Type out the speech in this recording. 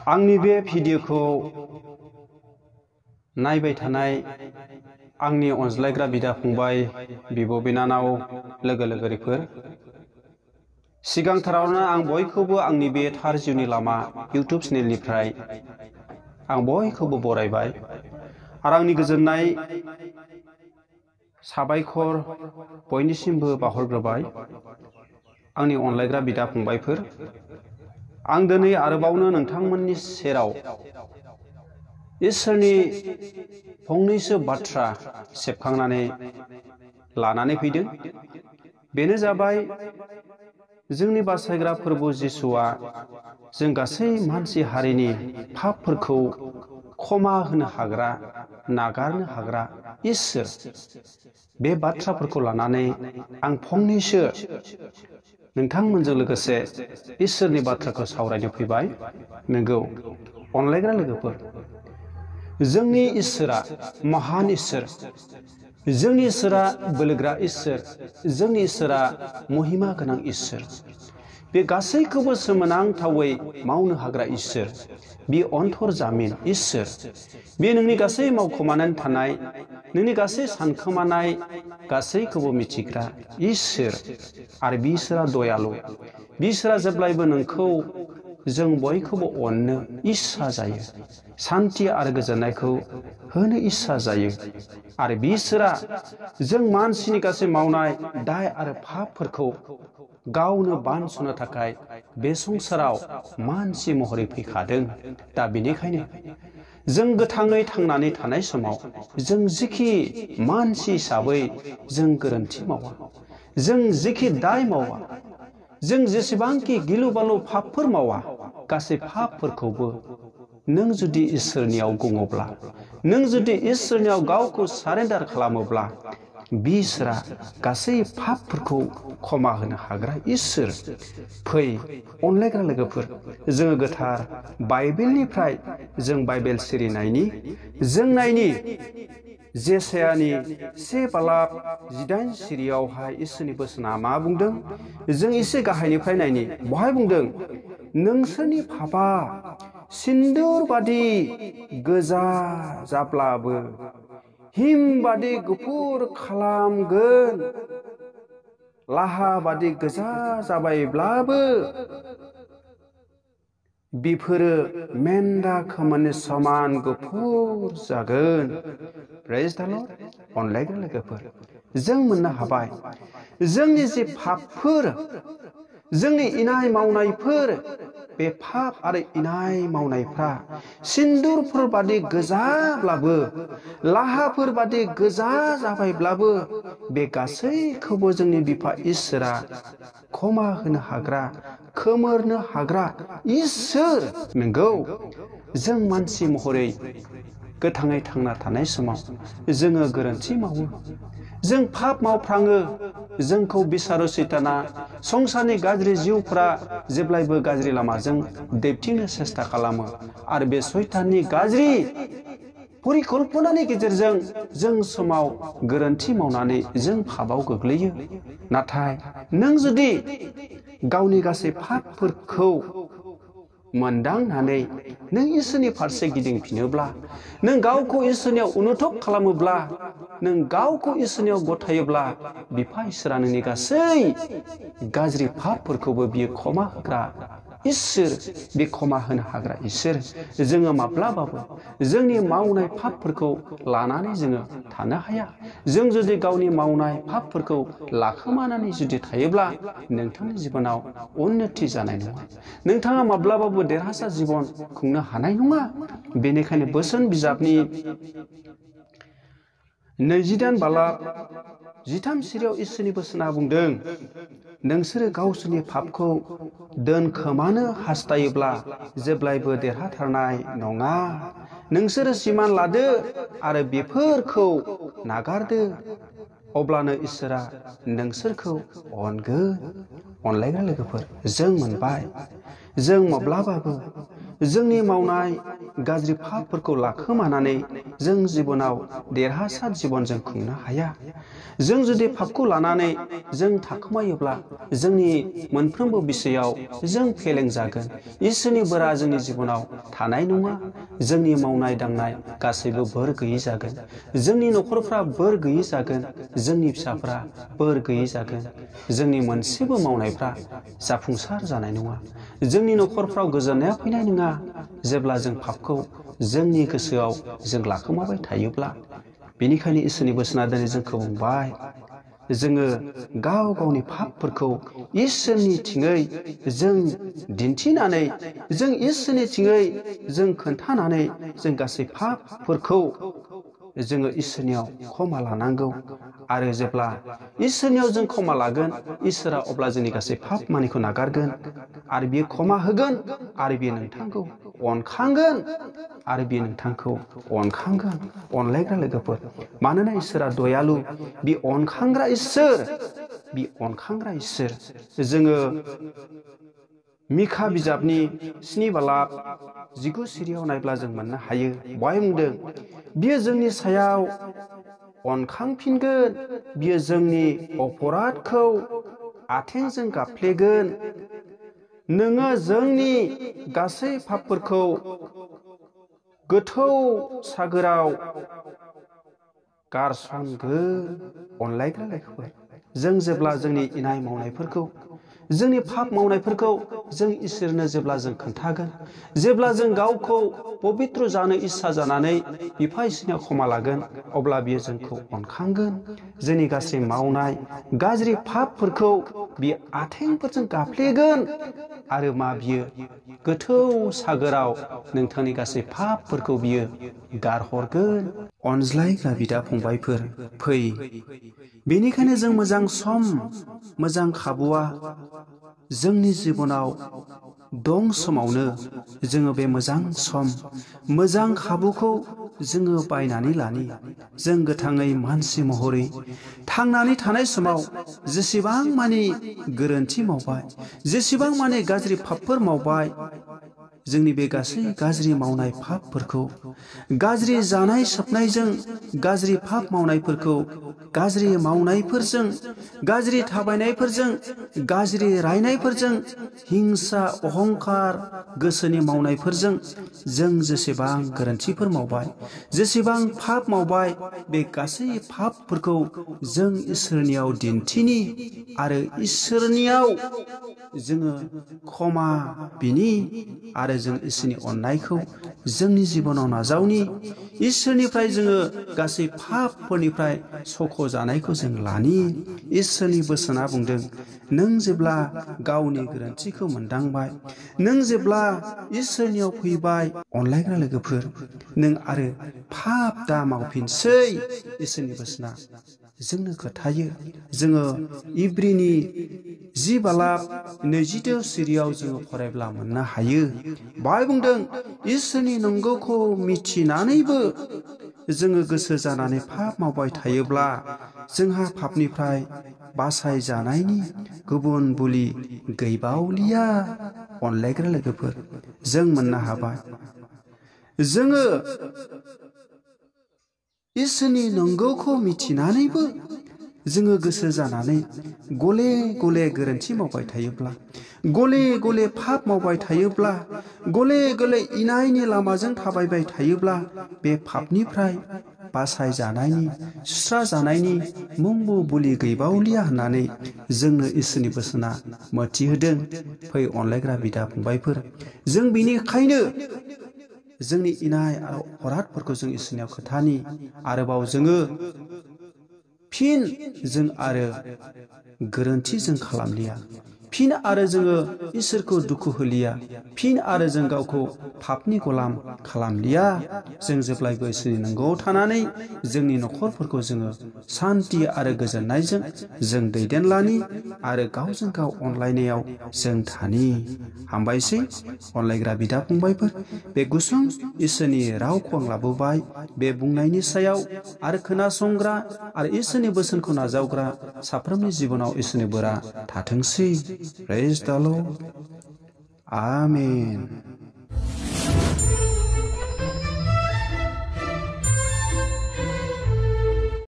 आंनि बे भिडिअखौ नायबाय थानाय आंनि अनज्लायग्रा बिदा फंबाय बिब' बिनानाव लोगो लोगोरिफोर सिगांथारावनो आं बयखौबो आंनि बे थार जिउनि लामा इउट्युब चेनेलनिफ्राय आं बयखौबो बरायबाय आरो आंनि गोजोननाय साबायखर बयनिसिमबो बावहरग्रोबाय आंनि अनलायग्रा बिदा फंबायफोर आं दिनै आरोबावनो नोंथांमोननि सेराव इसोरनि फंनैसो बाथ्रा सेबखांनानै लानानै फैदों। बेनो जाबाय जोंनि बासायग्रा फोरबो जिसुआ जों गासै मानसि हारिनि पापफोरखौ क्षमा होनो हाग्रा नागारनो हाग्रा इसोर। बे बाथ्राफोरखौ लानानै आं फंनैसो नोंथांमोनजों लोगोसे इसोरनि बाथ्राखौ सावरायनो फैबाय। नंगौ अनलायग्रा लोगोफोर, जोंनि इसोरा महान इसोर, जोंनि इसोरा बोलोग्रा इसोर, जोंनि इसोरा महिमा गोनां इसोर। बे गासैखौबो सोमोनांथावै मावनो हाग्रा इसोर। बे अन्तर जामिन इसोर। बे नोंनि गासै मावखोमानानै थानाय, नोंनि गासै सानखोमानाय गासैखौबो मिथिग्रा इसोर। आरो बे इसोरा दयालु। बे इसोरा जेब्लायबो नोंखौ जों बयखौबो अननो इस्सा जायो, सान्थि आरो गोजोननायखौ होनो इस्सा जायो। आरो बे इसोरा जों मानसिनि गासै मावनाय दाय आरो पापफोरखौ गावनो बानस'नो थाखाय बे संसाराव मानसि महरै फैखादों। दा बेनिखायनो जों गोथाङै थांनानै थानाय समाव जों जिखि मानसि हिसाबै जों गोरोन्थि मावा, जों जिखि दाय मावा, जों जेसेबांखि गिलु बालु पापफोर मावा, गासै पापफोरखौबो नों जुदि इसोरनियाव गङोब्ला, नों जुदि इसोरनियाव गावखौ सारेन्डार खालामोब्ला, बे इसोरा गासै पापफोरखौ क्षमा होनो हाग्रा इसोर। फै अनलायग्रा लोगोफोर, जोङो गोथार बाइबेलनिफ्राय जों बाइबेल सिरिनायनि जों नायनि जेसायानि 1:18 सिरियावहाय इसोरनि बोसोना मा बुंदों जों एसे गाहायनिफ्राय नायनि। बहाय बुंदों, नोंसोरनि पापा सिन्दुर बादि गोजा जाब्लाबो हिम बादि गुफुर खालामगोन, लाहा बादि गोजा जाबायब्लाबो बिफोरो मेन्दा खोमोननि समान गुफुर जागोन। प्रेज द लर्ड। अनलायग्रा लोगोफोर, जों मोननो हाबाय जोंनि जे पापफोर, जोंनि इनाय मावनायफोर, बे पाप आरो इनाय मावनायफ्रा सिन्दुरफोर बादि गोजाब्लाबो, लाहाफोर बादि गोजा जाबायब्लाबो बे गासैखौबो जोंनि बिफा इसोरा क्षमा होनो हाग्रा, खोमोरनो हाग्रा इसोर। नंगौ, जों मानसि महरै गोथाङै थांना थानाय समाव जोङो गोरोन्थि मावो, जों पाप मावफ्राङो। जोंखौ बिसारु सैताना, संसारनि गाज्रि जिउफोरा जेब्लायबो गाज्रि लामाजों दैथिंनो सेस्था खालामो आरो बे सैताननि गाज्रि परिकल्पनानि गेजेरजों जों समाव गोरोन्थि मावनानै जों पापआव गोग्लैयो। नाथाय नों जुदि गावनि गासै पापफोरखौ मोनदांनानै नों इसोरनि फारसे गिदिंफिनोब्ला, नों गावखौ इसोरनियाव अनुथब खालामोब्ला, नों गावखौ इसोरनियाव गथायोब्ला, बिफा इसोरा नोंनि गासै गाज्रि पापफोरखौबो बियो क्षमा होग्रा इसोर। बे क्षमा होनो हाग्रा इसोर। जोङो माब्लाबाबो जोंनि मावनाय पापफोरखौ लानानै जोङो थानो हाया। जों जुदि गावनि मावनाय पापफोरखौ लाखोमानानै जुदि थायोब्ला नोंथांनि जिबनाव उन्नति जानाय नङा। नोंथाङा माब्लाबाबो देरहासार जिबन खुंनो हानाय नङा। बेनिखायनो बोसोन बिजाबनि 22:13 सिरियाव इसोरनि बोसोना बुंदों, नोंसोरो गावसोरनि पापखौ दोनखोमानो हास्थायोब्ला जेब्लायबो देरहाथारनाय नङा। नोंसोरो सिमान लादो आरो बेफोरखौ नागारदो, अब्लानो इसोरा नोंसोरखौ अनगोन। अनलायग्रा लोगोफोर, जों मोनबाय, जों माब्लाबाबो जोंनि मावनाय गाज्रि पापफोरखौ लाखोमानानै जों जिबनाव देरहासार जिबन जों खुंनो हाया। जों जुदि पापखौ लानानै जों थाखोमायोब्ला जोंनि मोनफ्रोमबो बिषयाव जों फेलें जागोन। इसोरनि बोरा जोंनि जिबनाव थानाय नङा। जोंनि मावनाय दांनाय गासैबो बोर गैयै जागोन। जोंनि न'खरफ्रा बोर गैयै जागोन। जोंनि फिसाफ्रा बोर गैयै जागोन। जोंनि मोनसेबो मावनायफ्रा जाफुंसार जानाय नङा। जोंनि न'खरफ्राव गोजोननाया फैनाय नङा जेब्ला जों पापखौ जोंनि गोसोआव जों लाखोमाबाय थायोब्ला। बेनिखायनो इसोरनि बोसोना दिनै जोंखौ बुंबाय, जोङो गाव गावनि पापफोरखौ इसोरनिथिङै जों दिन्थिनानै, जों इसोरनिथिङै जों खोन्थानानै जों गासै पापफोरखौ जोङो इसोरनियाव क्षमा लानांगौ। आरो जेब्ला इसोरनियाव जों क्षमा लागोन, इसोरा अब्ला जोंनि गासै पाप मानिखौ नागारगोन आरो बियो क्षमा होगोन आरो बियो नोंथांखौ अनखांगोन आरो बियो नोंथांखौ अनखांगोन। अनलायग्रा लोगोफोर, मानोना इसोरा दयालु, बि अनखांग्रा इसोर, बि अनखांग्रा इसोर। जोङो मिखा बिजाबनि 7:19 सिरियाव नायब्ला जों मोननो हायो। बहाय बुंदों, बियो जोंनि सायाव अनखांफिनगोन, बियो जोंनि अपराधखौ आथेंजों गाफ्लेगोन। नोङो जोंनि गासै पापफोरखौ गोथौ सागोराव गारसनगोन। अनलायग्रा लोगोफोर, जों जेब्ला जोंनि इनाय मावनायफोरखौ, जोंनि पाप मावनायफोरखौ जों इसोरनो जेब्ला जों खोन्थागोन, जेब्ला जों गावखौ पबित्र जानो इस्सा जानानै बिफा इसोरनियाव क्षमा लागोन, अब्ला बियो जोंखौ अनखांगोन। जोंनि गासै मावनाय गाज्रि पापफोरखौ बियो आथेंफोरजों गाफ्लेगोन आरो बियो गोथौ सागोराव नोंथांनि गासै पापफोरखौ बियो गारहरगोन। अनज्लायग्रा बिदा फंबायफोर, फै। बेनिखायनो जों मोजां सम, मोजां खाबुआ जोंनि जिबनाव दं समावनो जोङो बे मोजां सम, मोजां खाबुखौ जोङो बायनानै लानि। जों गोथाङै मानसि महरै थांनानै थानाय समाव जेसेबां मानि गोरोन्थि मावबाय, जेसेबां मानि गाज्रि पापफोर मावबाय, जोंनि बे गासै गाज्रि मावनाय पापफोरखौ, गाज्रि जानाय सोबनायजों, गाज्रि पाप मावनायफोरखौ, गाज्रि मावनायफोरजों, गाज्रि थाबायनायफोरजों, गाज्रि रायनायफोरजों, हिंसा अहंकार गोसोनि मावनायफोरजों जों जेसेबां गोरोन्थिफोर मावबाय, जेसेबां पाप मावबाय, बे गासै पापफोरखौ जों इसोरनियाव दिन्थिनि आरो इसोरनियाव जोङो क्षमा बिनि आरो जों इसोरनि अननायखौ जोंनि जिबनाव नाजावनि। इसोरनिफ्राय जोङो गासै पापफोरनिफ्राय सख' जानायखौ जों लानि। इसोरनि बोसोना बुंदों, नों जेब्ला गावनि गोरोन्थिखौ मोनदांबाय, नों जेब्ला इसोरनियाव फैबाय, अनलायग्रा लोगोफोर, नों आरो पाप दा मावफिनसै। इसोरनि बोसोना जोंनो खोथायो। जोङो इब्रिनि 10:22 सिरियाव जोङो फरायब्ला मोननो हायो। बाहाय बुंदों, इसोरनि नंगौखौ मिथिनानैबो जोङो गोसो जानानै पाप मावबाय थायोब्ला जोंहा पापनिफ्राय बासायजानायनि गुबुन बुलि गैबावलिया। अनलायग्रा लोगोफोर, जों मोननो हाबाय, जोङो इसोरनि नंगौखौ मिथिनानैबो जोङो गोसो जानानै गले गले गोरोन्थि मावबाय थायोब्ला, गले गले पाप मावबाय थायोब्ला, गले गले इनायनि लामाजों थाबायबाय थायोब्ला बे पापनिफ्राय बासायजानायनि, सुस्राजानायनि मुंबो बुलि गैबावलिया होननानै जोंनो इसोरनि बोसोना मोथिहोदों। फै अनलायग्रा बिदा फंबायफोर, जों बेनिखायनो जोंनि इनाय आरो अपराधफोरखौ जों इसोरनियाव खोथानि। आरोबाव जोङो फिन जों आरो गोरोन्थि जों खालामलिया, फिन आरो जोङो इसोरखौ दुखु होलिया, फिन आरो जों गावखौ पापनि गलाम खालामलिया। जों जेब्लायबो इसोरनि नंगौआव थानानै जोंनि न'खरफोरखौ जोङो सान्ति आरो गोजोननायजों जों दैदेनलानि आरो गावजों गाव अनलायनायाव जों थानि। हामबायसै अनलायग्रा बिदा फंबायफोर, बे गुसुं इसोरनि रावखौ आं लाबोबाय। बे बुंनायनि सायाव आरो खोनासंग्रा आरो इसोरनि बोसोनखौ नाजावग्रा साफ्रोमनि जिबनाव इसोरनि बोरा थाथोंसै। प्रेज द लर्ड। आमेन। होगोन।